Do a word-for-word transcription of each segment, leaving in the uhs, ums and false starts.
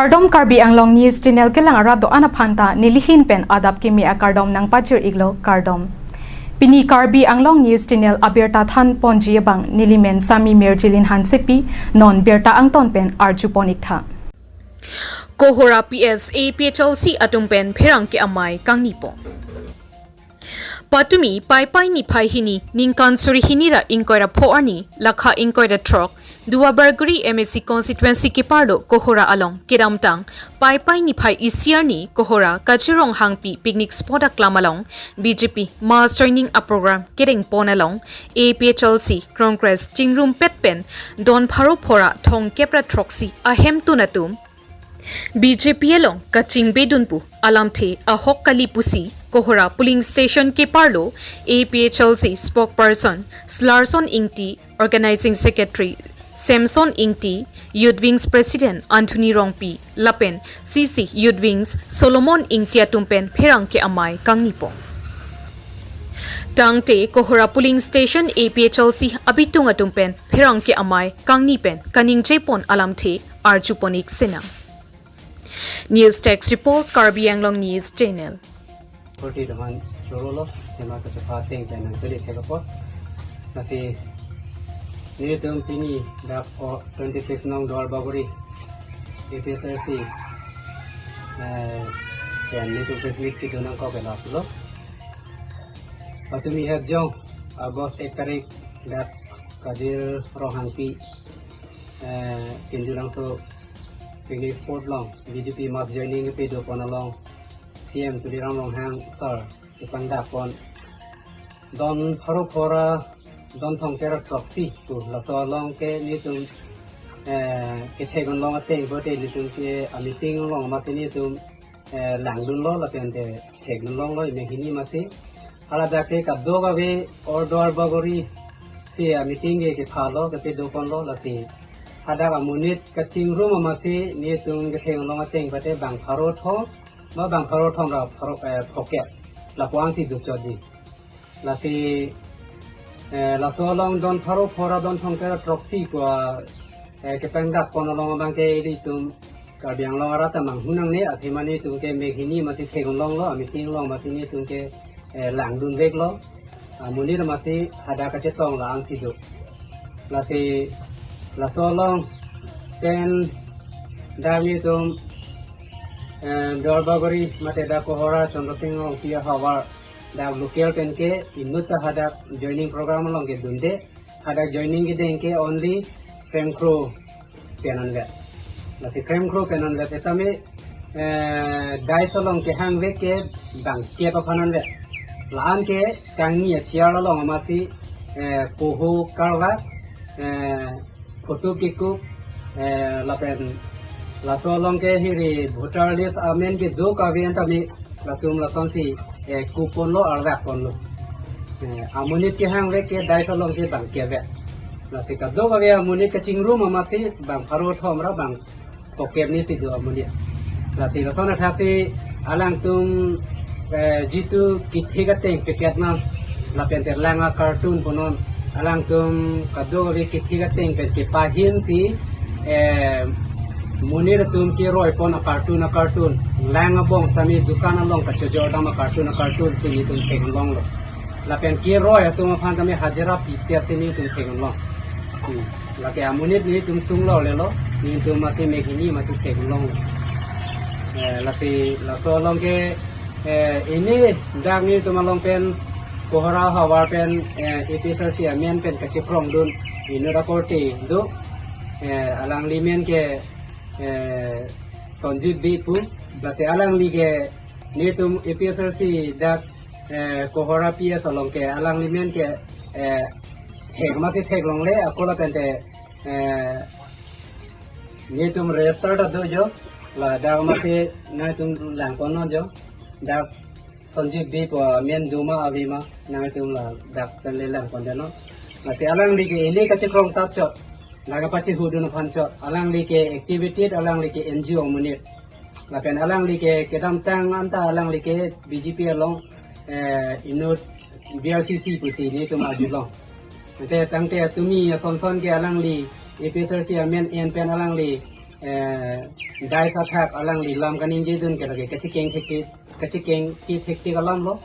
Kardom, Karbi Anglong News Channel kelang arat do-an aphan ta nelihin pen adap kimi akardom nangpajir iklo, kardom. Pini Karbi Anglong News Channel abirta than ponji abang nelimen Sami Mirjilin Hansepi, non birta angton pen arju pon iktha. Kohora P S A P H L C atum pen pherangke amei kangni pon. Patumi Paipai niphai hini ningkan suri hini ra ingkoi ra pho arni lakha ingkoi ra throk Duarbagori M A C constituency keparlo Kohora along kedamtang Paipai niphai isi arni Kohora Kachirong Hangpi picnic spot aklam along B J P mass joining a program kereng pon along A P H L C Congress chingrum pet pen don pharo pho ra thomkep ra throksi ahemtun atum B J P along kachingbe dun pu alamthe ahok kali pusi Kohora polling station keparlo A P H L C spokesperson Slarson Ingti, organizing secretary Samson Ingti, Youth Wings President Anthony Rongpi lapen C C Youth Wings Solomon Ingti atum pen pherangke amei kangni pon. Tangte Kohora polling station A P H L C abitung atum pen pherangke amei kangni pen kaningje pon alamthe arju pon ik sinang. News Desk Report, Karbi Anglong News Channel. Forty teman chorolo, tema kachepha ateng pen nangkeli thek apot. Lasi nelitum pini dak o twenty six nong Duarbagori A P H L C, eh, pen nelitum press meet kedun nangkok ke last lo. Patumi het jong August ek tarik dak Kachirong Hangpi, eh, Kinjulangso picnic spot along B J P mass joining kedo pon along C M Tuliram Ronghang sir kepangdak pon don pharo pho ra don thomkep ra throksi pu laso along ke nelitum, eh, kethek un long ateng pote nelitum ke a meeting along amatsi nelitum, eh, langdunlo lapen te thekdun longlo emek hini amatsi. Hala dak ke kadokave o Duarbagori si a meeting ke kephalo kepedo ponlo lasi. Hadak amonit kachingrum amatsi nelitum kethek un long ateng pote bang pharo thom, ma bang pharo thom ra pharo, eh, phokep lapu-an si dochotji. Lasi, eh, laso along don pharo pho ra don thomkep ra throksi pu, eh, kepangdak pon along abang ke ilitum Karbi Anglong arat ta manghu nangne, athema nelitum ke emek hini amatsi thek un longlo, a meeting along amatsi nelitum ke, eh, langdun veklo. Amonit amatsi hadak kachetong la-an si do. Lasi laso along pen dak nelitum, eh, Duarbagori mate dak Kohora Chandra Sing Rongpi ahavar dak local pen ke inut ta hadak joining program along kedunde, hadak joining kedeng ke only krengkro pen anvet. Lasi krengkro pen anvet setame, eh, dais along kehang vek ke bang kep aphan anvet. La-an ke kangni a chair along amatsi, eh, poho karvak, eh, photo kekup, eh, lapen laso along ke hiri voter list amen kedo kave an tame latum lasonsi, eh, kup ponlo, arvak ponlo. Eh, amonit kehang vek ke dais along si bang kep vek. Lasi kadokave amonit kachingrum amatsi bang pharo thom ra bang phokep ni si do amonit. Lasi lason athak si alangtum, eh, jitu kethek ateng packet mas lapen te lang a carton punon, alangtum kadokave kethek ateng pen kepahin si, eh, monit atum keroi pon a carton a carton, lang abong sami dukan along kachojor dam a carton a carton si nelitum thek un longlo. Lapen keroi atum aphan tame hajira pisiat si nelitum thek un long. Hmm. Lake amonit nelitum sunglo lelo, nelitum amatsi emek hini amatsi thek un long. Eh, lasi laso along ke, eh, ini dak nelitum along pen Kohora havar pen, eh, A P H L C amen pen kachekrong dun inut akorte do, eh, alangli men ke, eh, Sanjib Bey pu, lasi alangli ke nelitum A P H L C dak, eh, Kohora P S along ke alangli men ke, eh, thek amatsi thek longle, ako lapen te, eh, nelitum register ta do jo, ladak amatsi nangtum lang ponnon jo, dak Sanjib Bey pu amen do ma ave ma nangtum ladak pen le lang pon deno. Lasi alangli ke ili kachekrong tap chot, laga pachehudun aphan chot, alangli ke activity, alangli ke N G O amonit. Lapen alangli ke kedamtang anta alangli ke B J P along, eh, inut B R C C pusi nelitum arjulong. Ante tangte atumi asonson ke alangli A P H L C amen en pen alangli eh, dais athak alangli lam kaningjedun ke lake kachekeng thektik, kachekeng thektik alam lo.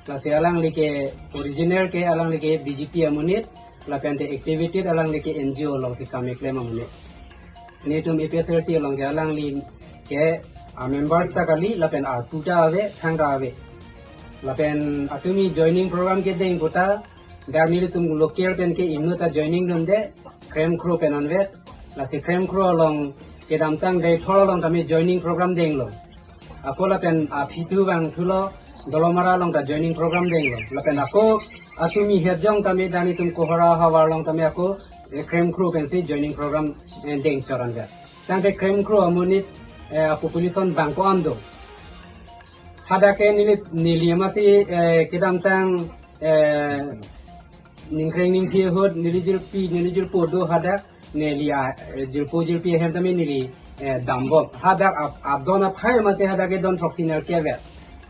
Lasi alangli ke original ke alangli ke B J P amonit, lapen te activity alangli ke N G O alongsi kam keklem amonit. Netum A P H L C along ke alangli ke a members ta kali, lapen arpu ta ave, thang ta ave. Lapen atumi joining program kedeng puta, dak nelitum local pen ke inut ta joining dunde, Kremkro pen anvet. Lasi Kremkro along kedamtang Deithor along tame joining program denglo. Ako lapen aphi thu vang thulo, Dolamara along ta joining program denglo. Lapen ako atumi hetjong tame dak netum Kohora havar along tame ako, eh, Kremkro pensi joining program, eh, deng chot anvet. Tangte Kremkro amonit, eh, a population bang ko-an do. Hadak ke neli, neli amatsi, eh, kedamtang, eh, ningkreng ningthi ahut neli jirpi, neli jirpo do hadak, neli a, eh, jirpo jirpi ahem tame neli, eh, dambom. Hadak ap-, adon aphai amatsi hadak ke don throksi nerkep vet.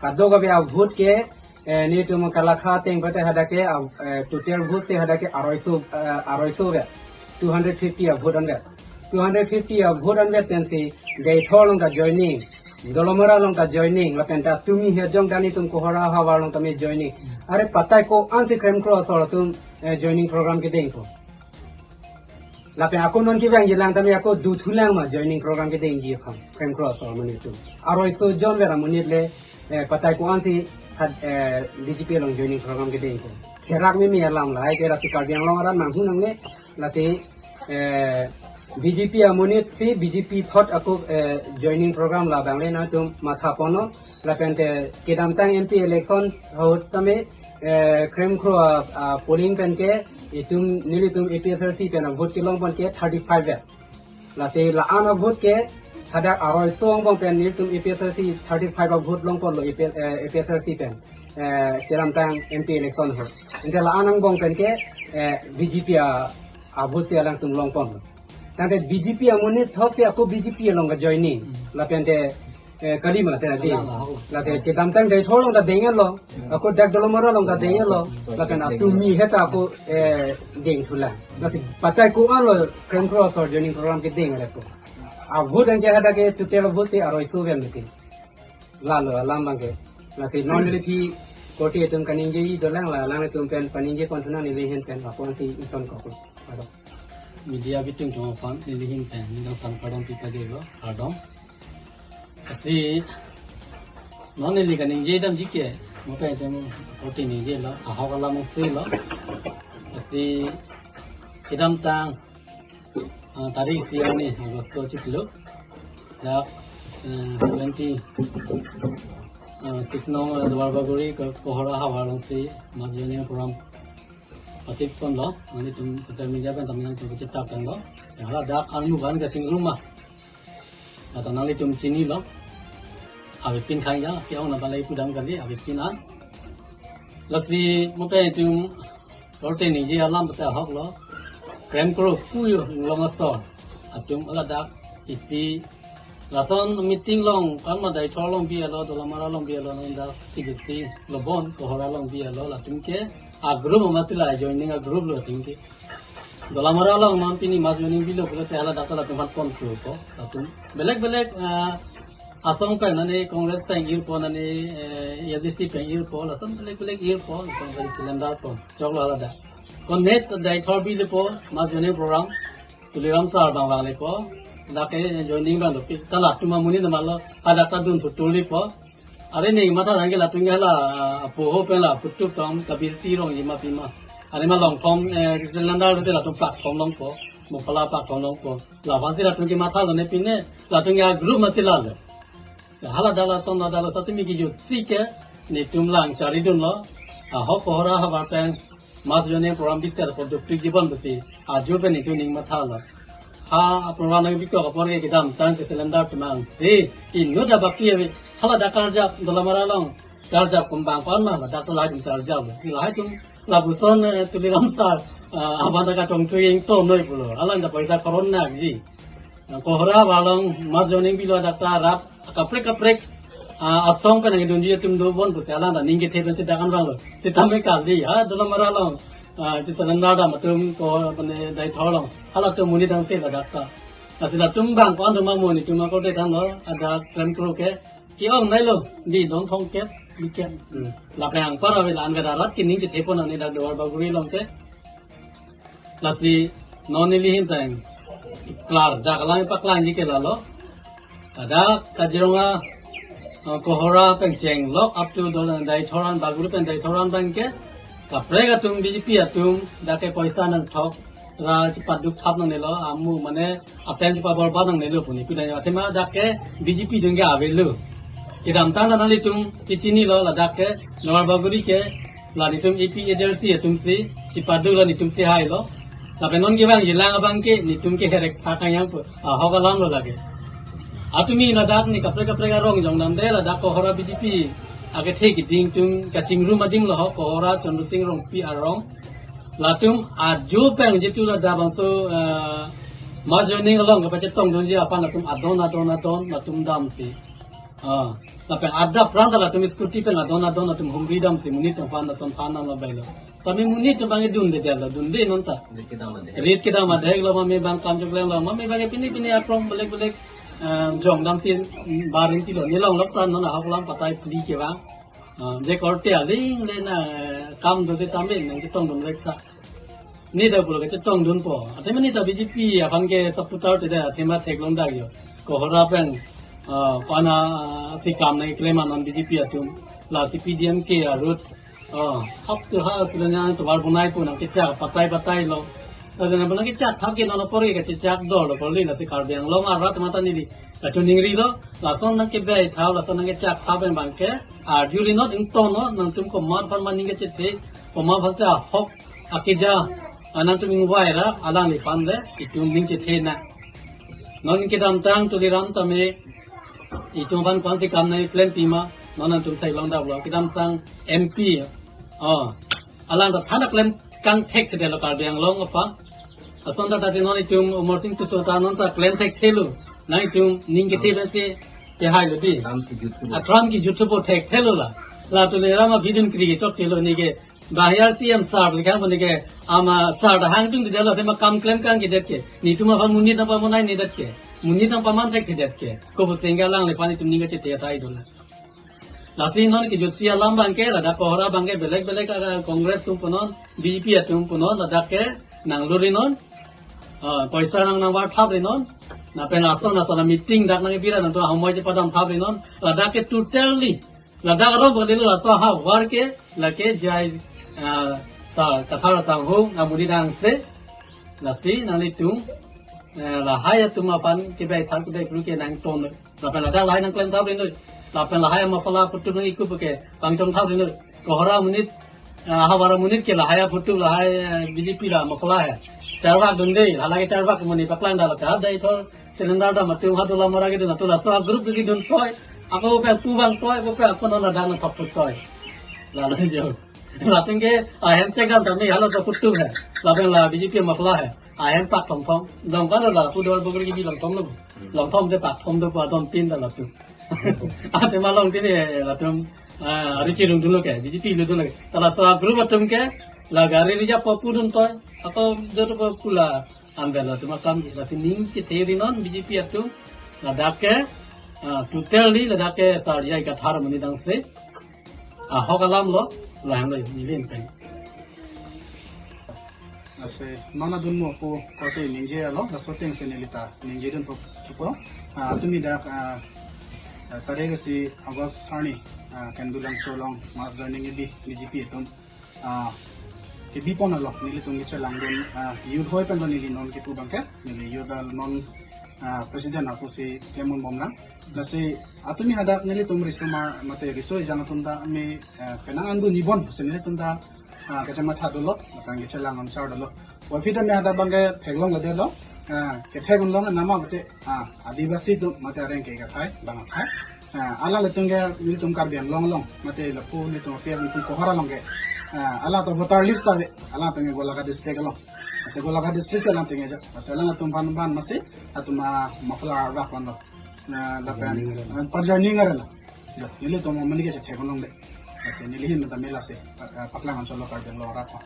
Kadokave a vote ke, eh, netum Kalakha ateng pate hadak ke, ah, eh, total vote si hadak ke aroiso, eh, aroiso vet. Two hundred fifty a vote anvet. Two hundred fifty a vote anvet pensi Deithor along ta joining, Dolamara along ta joining, lapen ta tumi hetjong dak netum Kohora havar along tame joining. Are patai ko-ansi Kremkro asor atum, eh, joining program kedengpo. Lapen ako non kevang jilang tame ako dothulang ma joining program kedengji aphan, Kremkro asor amonit atum. Aroiso jon vet amonit le, eh, patai ko-ansi hat, eh, B J P along joining program kedengpo. Therak meme alam lahai ke, lasi Karbi Anglong arat nanghu nangne, lasi, eh, B J P amonit si B J P thot ako, eh, joining program labang le nangtum matha ponnon. Lapen te kedamtang M P election ahut tame, eh, Kremkro a, a polling pen ke itum nelitum A P H L C pen a vote kelong pon ke thirty five vet. Lasi la-an a vote ke hadak aroiso angbong pen nelitum A P H L C thirty five a vote long ponlo A P, eh, A P H L C pen, eh, kedamtang M P election ahut. Ante la-an angbong pen ke, eh, B J P a, a vote si alangtum long ponlo. Tangte B J P amonit thot si ako B J P along ka joining. Hmm. Lapen te, eh, kalima te ati. Alang, alang. Lasi kedamtang Deithor along ta denglo. Hmm. Ako dak Dolamara along ta denglo. Hmm. Lapen atumi heta ako, eh, dengthulang. Lasi patai ko-an lo Kremkro asor joining program kedeng le ko. A vote anke hadak ke total vote si aroiso ven mati. Lalo alam abang ke. Lasi non neli aphi korte atum kaningjeji dolang, la alanglitum pen paningje pon thunang neli ahin pen, lapu-ansi ingtonkoklo. Kardom. Media bitung atum aphan neli ahin pen neli angsam kardom pipajirlo, kardom. Lasi non neli kaningje damji ke, mo pen atum korte ningjelo, ahok alam angselo. Lasi kedamtang, ah, tarik isi arni August chiklo. Dak, eh, twenty, eh, six nong, eh, Duarbagori ke Kohora havar alongsi mass joining program pachit ponlo. Nanglitum social media pen tame nangtum pachit tap tanglo. Ya, hala dak armu ban ke Singruma. Ata nanglitum chinilo. Avepin khang ya, ke-ong na balai pudam kali, avepin an. Lasi mo pen atum korte ningje alam pute ahoklo. Kremkro pu yo long asor atum hala dak isi lason meeting long, kan ma Deithor along bi-etlo, Dolamara along bi-etlo, nang dak si si Lobon Kohora along bi-etlo, latum ke a group amatsi la joining a group lo atum ke. Dolamara along non pini mass joining bilo pulote hala dak latum aphan pon thupo. Latum belek belek, ah, asong pen, nane Congress pen irpo, nane, eh, A D C pen irpo, lason belek belek irpo, lason belek cylinder po. Choklo hala dak. Kon next Deithor bi lepo, mass joining program. Tuliram sir abang vanglepo. Dak ke joining abang dopik. Ta latum amonit na malo, hadak ta dun phutu lepo. Are ne matha tangke latum ke hala, ah, apo ho pen la phutu tom kabirti rong jima pima. Are ma Longthom, eh, cylinder te latum platform longpo. Mopala platform longpo. Laphansi latum ke mathalo ne pine, latum ke a group amatsi lalo. Hala dak lason, hala dak lason tumi kejutsi ke netum lang charidunlo. Ahok Kohora havar pen mass joining program biser ko dopik jibon pusi ajo pen netum ning mathalo. Ha program nangpikok apor ke kedamtang ke cylinder atum ansi inut abaki ave. Hala dak karjap Dolamara along karjap kumbang pan ma, dak lahai atum karjap. Lahai atum lapuson, eh, Tuliram sir, ah, abang dak kachongthui ingto noi pulo. Hala dak paisa koron nangji. Kohora havar along mass joining bilo dak ta rat kaprek kaprek, ah, asong pen nangdunji atum dobom pusi alang ta ning kethe pensi dak an vanglo. Sitame kali, ha, Dolamara along, ah, sitame nada atum ko mane Deithor along. Halatum amonit dang se la dak ta. Lasi latum bang ko-an atum amonit atum ako de tanglo, ada klem kro ke, ke-ong nailo, di don thong ke, di ke. Hmm. Lapen anpar ave la-an ke darat ke ning ke thepon ani dak Duarbagori along ke. Lasi non neli ahin tang klar, dak alang paklang ji ke lalo. Ada Kaziranga, uh, Kohora pen chenglok up to Dol-, Deithor an, Bagori pen Deithor an abang ke, kaprek atum B J P atum, dak ke poisa nangthok ra chepaduk thap nangnelo, amu mane atem chepaborbat nangnelo pu ni. Kudang athema dak ke B J P atum ke avelo. Kedamtang nanglitum kechinilo, ladak ke Duarbagori ke la nelitum A P H L C atum si chepaduk la nelitum si hailo. Lapen non kevang jilang abang ke nelitum ke herek thak yang pu, ahok alam lo lake. Atumi ladak ni kaprek kaprek arong jong namde, ladak Kohora B J P akethe keding atum kachingrum adim lo ho, Kohora Chandra Sing Rongpi arong. Latum ajo pen jitu ladak bangso, eh, mass joining along kapachetongdunji aphan latum adon adon adon latum damsi. Ah, lapen adap rang ta latum scooty pen adon adon latum humri damsi monit atum aphan lason than nang lo bailo. Tame monit atum abang dunde dia lo, dunde non ta. Rit kedam adhek. Rit kedam adhek lo, mame abang kam choklem lo, mame abang pini pini akrong belek belek, eh, jong damsi, mm, baring tilo. Neli longlok ta non ahok alam patai phli ke bang. Ah, je korte aling le na, eh, kam do se tame nangchetongdun vek tha. Neli ta pulo kachetongdunpo. Athema neli ta B J P aphan ke supporter te de, athema theklong dak yo. Kohora pen, ah, pana, ah, si kam nangklem anon B J P atum. Lasi P D M K arut. Ah, hap tu ha silanya tovar bunai pu nangkechak patai patai lo. Lalu nang nangkechak thap ke non apor ke kechak dolo kali, lasi Karbi Anglong arat mata neli kachiningri lo. Lason nangkebai thap, lason nangkechak thap abang ke arjuli not ington lo, nangtum komat aphan maning kechethe, komat aphan si ahok akeja, ah, nangtum ingvai ra alangliphan le itum ning chethe nang. Non kedamtang Tuliram tame itum aphan ko-an si kam nangklem pima, non nangtum theklong dak lo. Kedamtang M P, oh, alang ta thadak klem kangthek thedetlo Karbi Anglong aphan. Lason ta tasi non itum Amarsing Tisso ta non ta klem thekthelo. Nangtum ning kethe pensi kehai lo di. Atram kejut thupo. Atram kejut thupo thekthelo la. La Tuliram abidun kri kechok thelo neke. Bahar C M sir, likhang pon neke, ama sir ta hangdun thedetlo, athema kam klem kangkedet ke. Nelitum aphan monit nangpamonai nedet ke. Monit nangpaman thekthedet ke. Kopu sengke alangliphan itum ning kachethe athai dun. Lasi non kejutsi alam abang ke, ladak Kohora abang ke belek belek, ah, Congress atum punon, B J P atum punon, ladak ke nangluri non. Ah, poisa nang nangvar thap ri non. Lapen lason lason meeting dak nang bira nangtum ahomoi chepadam thap ri non. Ladak ke totally. Ladak aro bang dilo laso ahavar ke, lake jai, ah, sa, Kathar sangho, amuni dang se. Lasi nanglitum, eh, lahai atum aphan kebai thang kebai kru ke nangton. Lapen ladak lahai nangklem thap ri noi. Lapen lahai muffler aphutup nang-ikup ke pangchong thap ri noi. Kohora monit, ah, ahavar amonit ke lahai aphutup lahai, eh, B J P la muffler he. Charvak dunde, hala ke charvak monit paklang dal ke. Ada ithor cylinder dam atum hadu lamara kedun atum laso group kedun toi. Ako pe pu abang toi, ako pe ako non ladak nangthok pu toi. Lalu jo. Lapen ke ahem chegan tame hala to aphutup he. Lapen la B J P muffler he. Ahem pak thom thom. Dong kan la pu Duarbagori kebi long thom lo. Long thom te pak thom do pa don tin da latum. Athema long tin e latum. Ah, ari chirung dunlo ke, B J P lo dunlo ke. Ta laso group atum ke, la gari reserve po pudun toi. Ako do to pula ambil latum akam, lasi ning chethe ri non B J P atum. Ladak ke, ah, totally ladak ke sar jai Kathar amonit dang se. Ahok alam lo, lahai lo, neli pen. Lasi non adun mo pu korte ningje lo, laso ateng si neli ta ningje dun thupo. Ah, tumi dak, ah, ah, tarik isi August arni, ah, Kendulangso along mass joining kebi B J P atum, ah, kebi pon along nelitum kechelangdun, ah, youth hoi pen lo neli non kepu abang ke, neli youth dal non, ah, president ako si kemun bomlang. Lasi atumi hadak nelitum risomar mate riso ejang atum ta me, eh, penang andu nibon si nelitum ta, ah, kachematha dolo, lapen kachelang answer dolo. Aphi ta me hadak abang ke theklong lade lo, ah, kethek un long nama mate, ah, Adivasi atum mate areng ke kathai, bang athai. Ah, alanglitum ke nelitum Karbi Anglong along, mate lapu nelitum aphi nelitum Kohora along ke. Ah, alang to voter list ta ve, alang atum ke Golaghat district along. Lasi Golaghat district alangtum ke jo, lasi alangtum aphan aphan masi, atum, ah, muffler vak lo. Na, lapen, ah, parjani ngarela. Jo, nelitum amonit ke chethe konong de. Lasi neli ahin ta me lasi, ah, paklang anchot lo Karbi Anglong arat ko.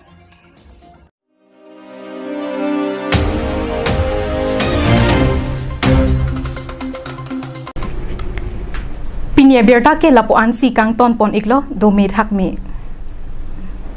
Pini abirta ke lapu-an si kangton pon iklo, dome thakme.